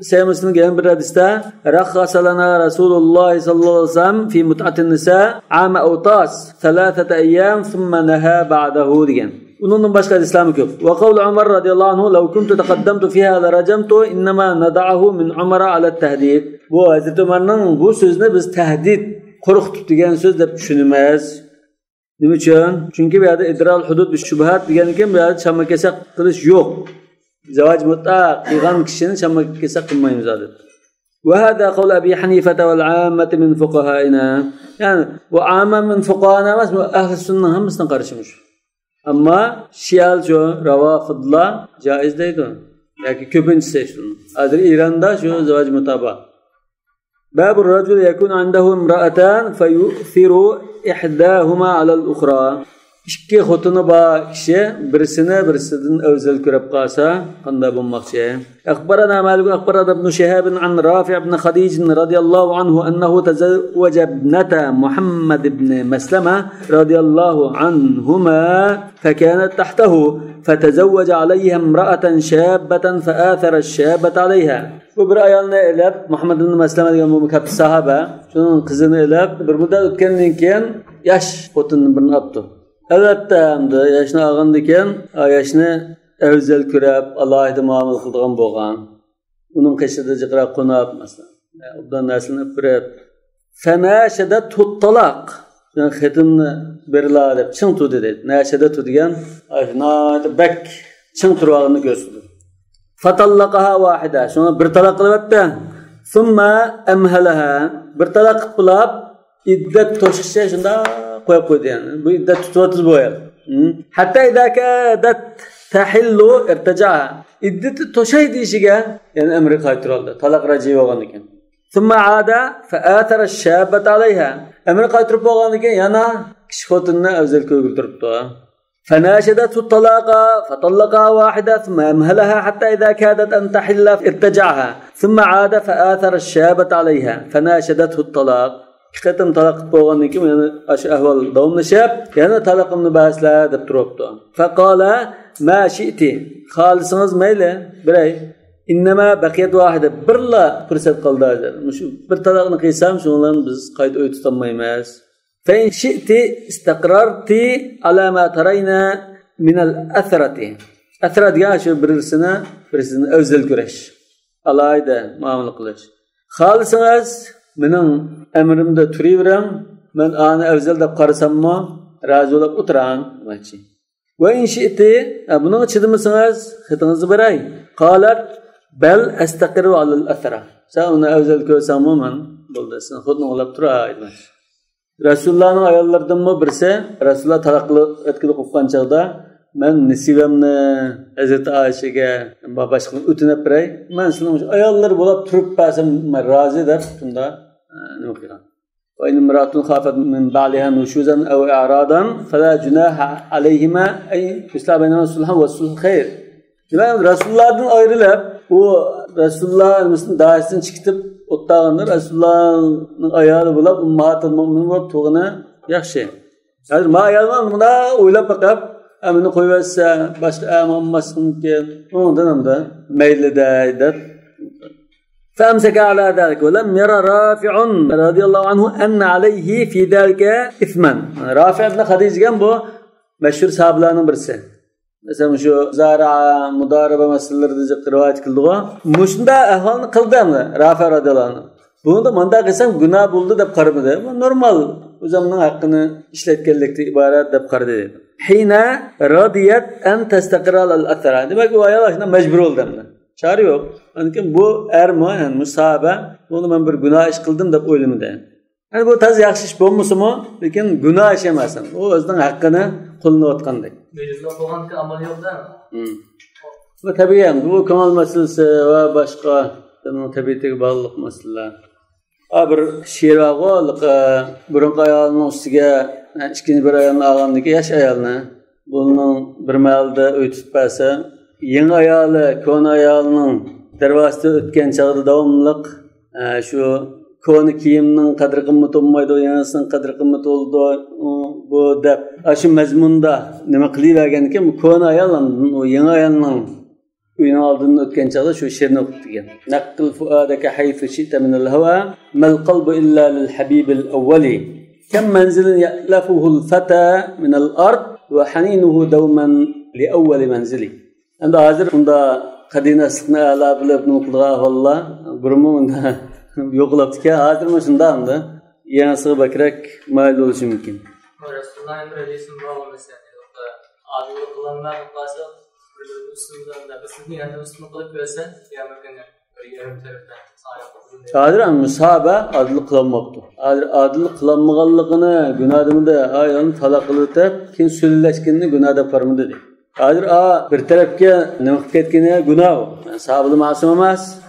Sahih Muslimga bir hadisda rakhsalana Rasululloh sallallohu alayhi vasallam fi mut'atin nisa ama awtas 3 ayyam thumma naha ba'dahu degan. Bundan boshqa hadislar ko'p. Va qawlu Umar radhiyallohu anhu law kuntu taqaddamtu fiha la rajamtu inma nada'ahu min Umar ala tahdid. Bu Hazrat Umarning bu so'zni biz tahdid, qo'rqitib degan so'z deb tushunamiz. Nima uchun? Chunki bu yerda idral hudud bi shubhat degan ekan, bu yerda chamkesa qilish yo'q. Zavoj mut'a qilgan kishini chamkesa qilmaymiz adat. Va hada qawl Abi Hanifa wal 'ammati min fuqahaina. Ya'ni bu 'amma min fuqahana emas, bu ahli sunnah hammasidan qarashimiz. Amma Şial şu Ravafidlar jaiz deydi. Yoki ko'pinchisi shu. Hozir Eronda shu zavoj mutaba. باب الرجل يكون عنده امرأتان فيؤثر إحداهما على الأخرى. İki xotunu ba kişi birisinden özel körüp qalsa qanday bolmoqchi? Akhbarana Malik akhbarana ibn Shihab an Rafi' ibn Khadij radiyallahu anhu annahu tazawwaja ibnata Muhammad ibn Maslama radiyallahu anhuma فكانت تحته فتزوج عليها امرأة شابة فآثر الشابة عليها. Bu bir ayolni elab Muhammad ibn Maslama degan bu katta sahaba shuning qizini elab bir muddat o'tgandan keyin yosh xotinni birini olibdi. Albatta hamda yoshni olgandan keyin yoshni afzal ko'rib alohida muomala qiladigan bo'lgan. Uning qishida jiqrab qo'nab masalan undan naslini birib fanashada tuttalaq yani xetimni berila deb ching tudi dedi. Nashada tudigan ashna bak ching turganini ko'rsatdi. Fatallaqaha wahida. Şuna bir talaq qilibdi. Summa amhalaha. Bir talaq qilib iddat to'shishga shunda qo'yib qo'ydi yani. Bu iddat tutib bo'yar. Hatta idza kadat tahillu irtajaha. Iddat toshay deyishiga yani amri qaytiroldi. Talaq raji bo'lgan ekan. Summa aada fa athara ash-shabat alayha. Amri qaytirib bo'lgandan keyin yana kishi xotinni afzal ko'rib turibdi. فناشدته الطلاق فطلقها واحدة ثم أمهلها حتى إذا كادت أن تحل ارتجعها ثم عاد فآثر الشابة عليها فناشدته الطلاق ختم طلاق بوغانك يعني أهوال دوم نشاب يعني طلاق من باسلا دبتروبتو فقال ما شئت خالصنز ميلة براي إنما بقيت واحدة برلا فرصة قلداجر مش برطلاق نقيسام شغلان بز قايد أويتو تمايماس فإن شئت استقررت على ما ترينا من الأثرة. أثرة يعني شو برسنا أوزل كرش. الله يدا ما عمل قلش. خالصناس من أمرم ده تريورم من أنا أوزل ده قرصم ما رازولك أتران ماشي. وإن شئت أبنو تشدمسناس ختنز براي. قالت بل أستقر على الأثرة. سأنا أوزل كرصم من بولدسن خدنا ولا ترى ماشي. Rasulullah'ın ayollarından mı birisi Rasulullah talaqlı etkili qilgan chaqda men nisibamni Hazrat Aishaga başqa o'tinib biray men sizning ayollar bo'lib turib basam men rozi deb shunda nima qilgan va in imra'atun khafat min ba'liha nushuzan aw i'radan fala junaha alayhima ay yusla baynahuma sulhan wa sulh khair. Yani Rasulullah'dan ayrılıp o Rasulullah'ın davetini çıkıp ottağında Resulullah'ın ayağı bulup ummatul mu'minin bulup tuğuna yaxşı. Yani ma ayağından buna oylap bakıp emini koyuverse başka emanmasın ki ondan da meyli de فأمسك على ذلك ولم يرى رافع رضي الله عنه أن عليه في ذلك إثما. رافع بن خديج جنبه مشهور sahabelerden birisi. Mesela şu zara, mudarebe meseleleri de rivayet kıldığı. Muşunda ahvalını kıldı mı? Rafi radıyallahu anh. Bunu da manda kılsam günah buldu da karımıdı. Bu normal. O zamanın hakkını işletkenlikte ibaret de kardı dedi. Hina radiyet en testakral al-athara. Demek ki o ayol aşında mecbur oldu hem de. Çare yok. Yani bu erma yani musahabe. Bunu ben bir günah iş kıldım da oylumu de. Yani bu taz yaxşı iş bulmuş mu? Lakin günah iş emasın. O özden hakkını kulunu otkandı. Mecbur bo'lgan amal yo'q da. Bu tabii yani bu kamal meselesi ve başka tabiiyetiga bog'liq masalalar. Bir she'r var, burunqi ayolning ustiga ikkinchi bir ayolni olgandiki, yosh ayolni bunun bir malda o'tib bo'lsa, yangi ayoli ko'na ayolning darvozasidan o'tgan chog'da davomliq shu ko'na kiyimning qadri qimmati bo'lmaydi, yangisining qadri qimmati bo'ldi bu deb shu mazmunda nima qilavergan ekan, bu ko'na ayol o yangi ayolning uyning oldidan o'tgan chog'da shu she'rni o'qib degan. Naqil fuadaka haythu shi'ta min al-hawa mal qalbu illa lil habib al-awwali kam manzilin ya'lafuhu al-fata min al-ard wa haninuhu dawman li awwal manzili. Endi hozir unda qadinasini ala bilib nuqilga vallah burmu unda yo'qlabdiki, hozir mana shunda endi yanasiga bakrak mayl bo'lishi mumkin. Rasululloh emredisin bo'lmasa, adil qilingan qilsa Adir musahabe adil kılanmaptı. Adil kılanmağanlığını günahımda ayağını talak kılıp kim sülleşkenini günahda parmı dedi. Adir bir tarafki nefret etkeni günah o. Yani sahabılı masum olmaz.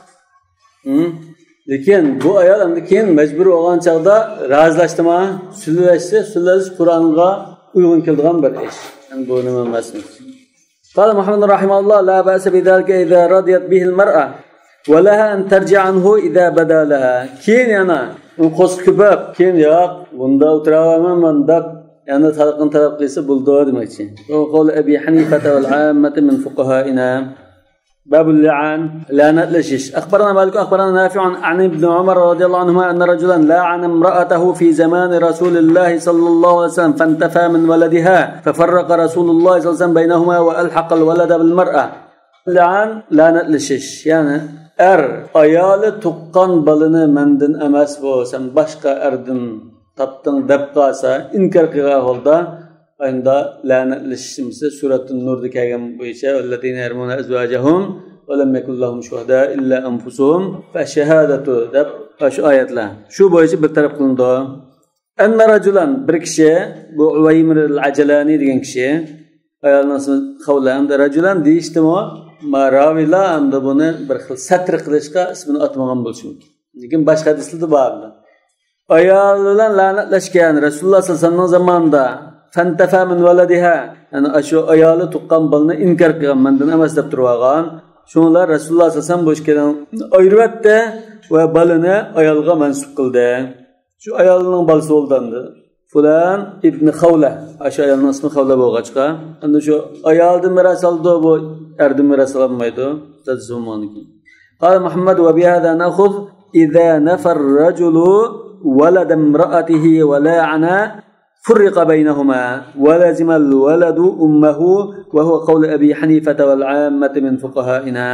Lekin bu ayol endi keyin majbur bo'lgan chaqda razılaşdimi? Sülleşti, Qur'onga uygun keldigan bir ish. Yani bu nima emasmi? قال محمد رحمه الله لا بأس بذلك إذا رضيت به المرأة ولها أن ترجع عنه إذا بدا لها. كين yana qo'z ko'pab, keyin yo'q, bunda o'tiraman manda yana talaqini talab qilsa bo'ldi demoqchi. Qol Abi Hanifa wal 'ammati min fuqaha'ina. باب اللعان لعنة لشيش. أخبرنا مالك أخبرنا نافع عن ابن عمر رضي الله عنهما أن رجلا لعن امرأته في زمان رسول الله صلى الله عليه وسلم فانتفى من ولدها ففرق رسول الله صلى الله عليه وسلم بينهما وألحق الولد بالمرأة. لعن لعنة لشيش يعني ayoli tuqqan balini mendin emas bu sen başka erdin taptın deb qalsa inkar qilgan holda ayında la'natlashishimsa suratun nurda kelgan bo'yicha allazina yarmuna azwajahum va lam yakul lahum shuhada illa anfusuhum fa shahadatu deb shu oyatlar shu bo'yicha bir taraf qilindi. Anna rajulan bir kishi bu Uvaymir al-Ajalani degan kishi ayolning ismi Xawla hamda rajulan deyishdimi Maravila hamda buni bir xil satr qilishga ismini atmagan bo'lishi mumkin. Lekin boshqa hadislarda bor. Ayol bilan la'natlashgan Rasululloh sallallohu alayhi vasallam zamonida fantafa min waladiha, yani shu ayoli tuqqan balni inkor qilgan, mendan emas deb turgan. Shunlar Rasululloh sallallohu alayhi vasallam bo'shkedan ayiribdi va balini ayolga mansub qildi. Shu ayolning balasi bo'lgandi. Fulan ibn Xawla, shu ayolning ismi Xawla bo'lg'achqa, endi shu ayoldan miras oldi, bu erdan miras olmaydi. Tazzumoniki. Qala Muhammad va bi hada nakhudh idza nafar rajulu walad imra'atihi wa la'ana فرق بينهما ولزم الولد أمه وهو قول أبي حنيفة والعامة من فقهائنا.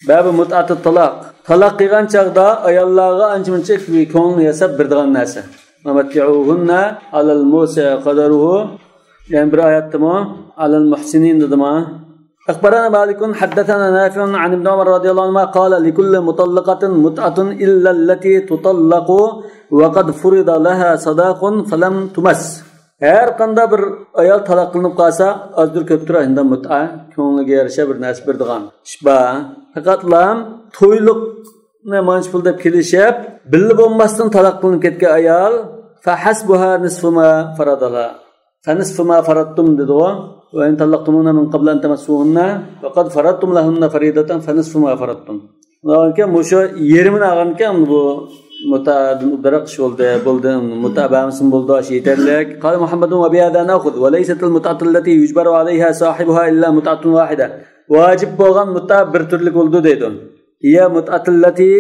باب متعة الطلاق. طلاق قيغان چغدا ayollarga ancha-muncha ko'ngil yasab berdigan narsa. Mamatti'uhunna alal musa qadaruhu. Yani bir oyatdimi? Alal muhsinin dedimi? أخبرنا مالك حدثنا نافع عن ابن عمر رضي الله عنهما قال لكل مطلقة متعة إلا التي تطلق وقد فرض لها صداق فلم تمس. Her qanda bir ayol talaq qilinib qolsa, azdir ko'pdir endi mut'a, ko'ngliga yarasha bir narsa berdigan. Ishba, faqatlam to'yliqni manch pul deb kelishib, billi bo'lmasdan talaq qilinib ketgan ayol fa hasbuha nisfu ma faradala. Fa nisfu ma faradtum dedi. وإن طلقتموهن من قبل أن تمسوهن فقد فرضتم لهن فريضة فنصف ما فرضتم. لكن مش يرمن أغن كم بو متعدن درقش بولد متابعة بولد شيء تلك. قال محمد وبهذا نأخذ وليست المتعة التي يجبر عليها صاحبها إلا متعة واحدة. واجب بوغن متعة برتلك ولد ديدون. هي متعة التي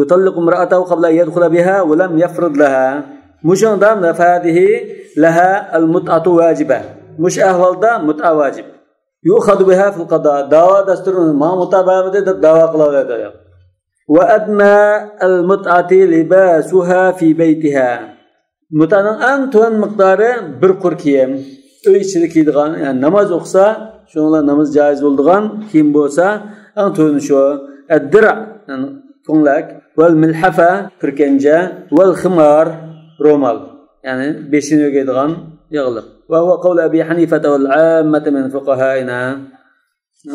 يطلق امرأته قبل أن يدخل بها ولم يفرض لها. مش عندهم فهذه لها المتعة واجبة. مش أهوالدا متعة واجب يؤخذ بها في القضاء دعوة دستور ما متابعة ده دعوة قلادة ده. وأدنى المتعة لباسها في بيتها. متعة أنتون مقداره برقر كيم أيشلك يدغان يعني نماز أقصى شو الله نماز جائز ولدغان كيم بوسا أنتون شو الدرع يعني كونلك والملحفة فركنجة والخمار رومال يعني بيشين يدغان يغلب. وهو قول أبي حنيفة والعامة من فقهائنا.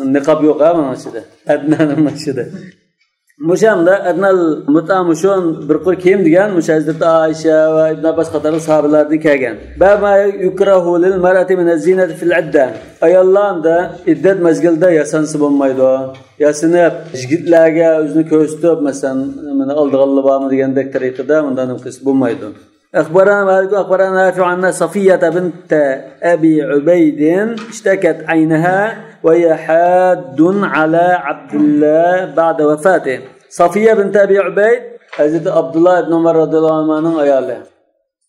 النقاب يقام مشده أدنى مشده مشام ده أدنى المتعة مشون برقر كيم ديان مشاهدة عائشة وابن عباس خطر الصحابة الأرضي كاجان. باب ما يكره للمرأة من الزينة في العدة. أي الله ده إدد مزجل ده يسن سبون مايدو يسنب جد لاجا وزن كوستوب مثلا من ألد غلبا من ديان دك طريقة ده من دانم كسبون مايدو. أخبرنا مالك أخبرنا نافع عن صفية بنت أبي عبيد اشتكت عينها وهي حاد على عبد الله بعد وفاته. صفية بنت أبي عبيد حضرت عبد الله بن عمر رضي الله عنه أياله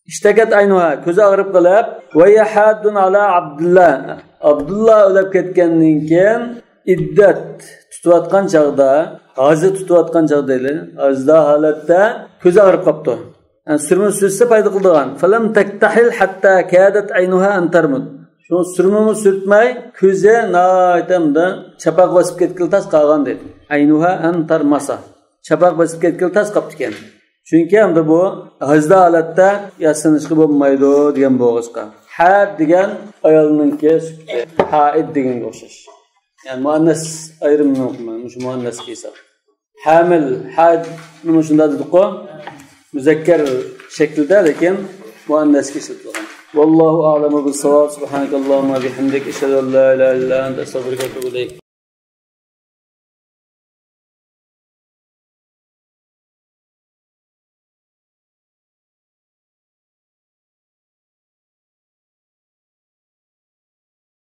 اشتكت عينها كوز أغرب قلب وهي حاد على عبد الله أولب كتكنين كان إدت تتواتقان شغدا غازة تتواتقان شغدا غازة حالتا كوز أغرب قبطه yani sürmün sürtse payda kıldığan. Falan tektahil hatta kâdet aynuha an tarmud. Şu sürmümü sürtmey köze naitemde çapak basıp ketkil tas qalğan dedi. Aynuha an tarmasa. Çapak basıp ketkil tas qaptıken. Çünkü hem de bu hızda halatda yasınışkı bo'lmaydi degan bo'g'izqa. Had degan ayolninki haid degan o'xshash. Yani muannas ayrimini o'qiman, shu muannas hisob. Hamil had nima shunda dedik-ku? Muzakkar shaklida, lekin muannasga ishlatilgan. Vallohu a'lamu bis-savab. Subhanakallahumma bihamdik ashhadu an la ilaha illa anta astaghfiruka va atubu ilayk.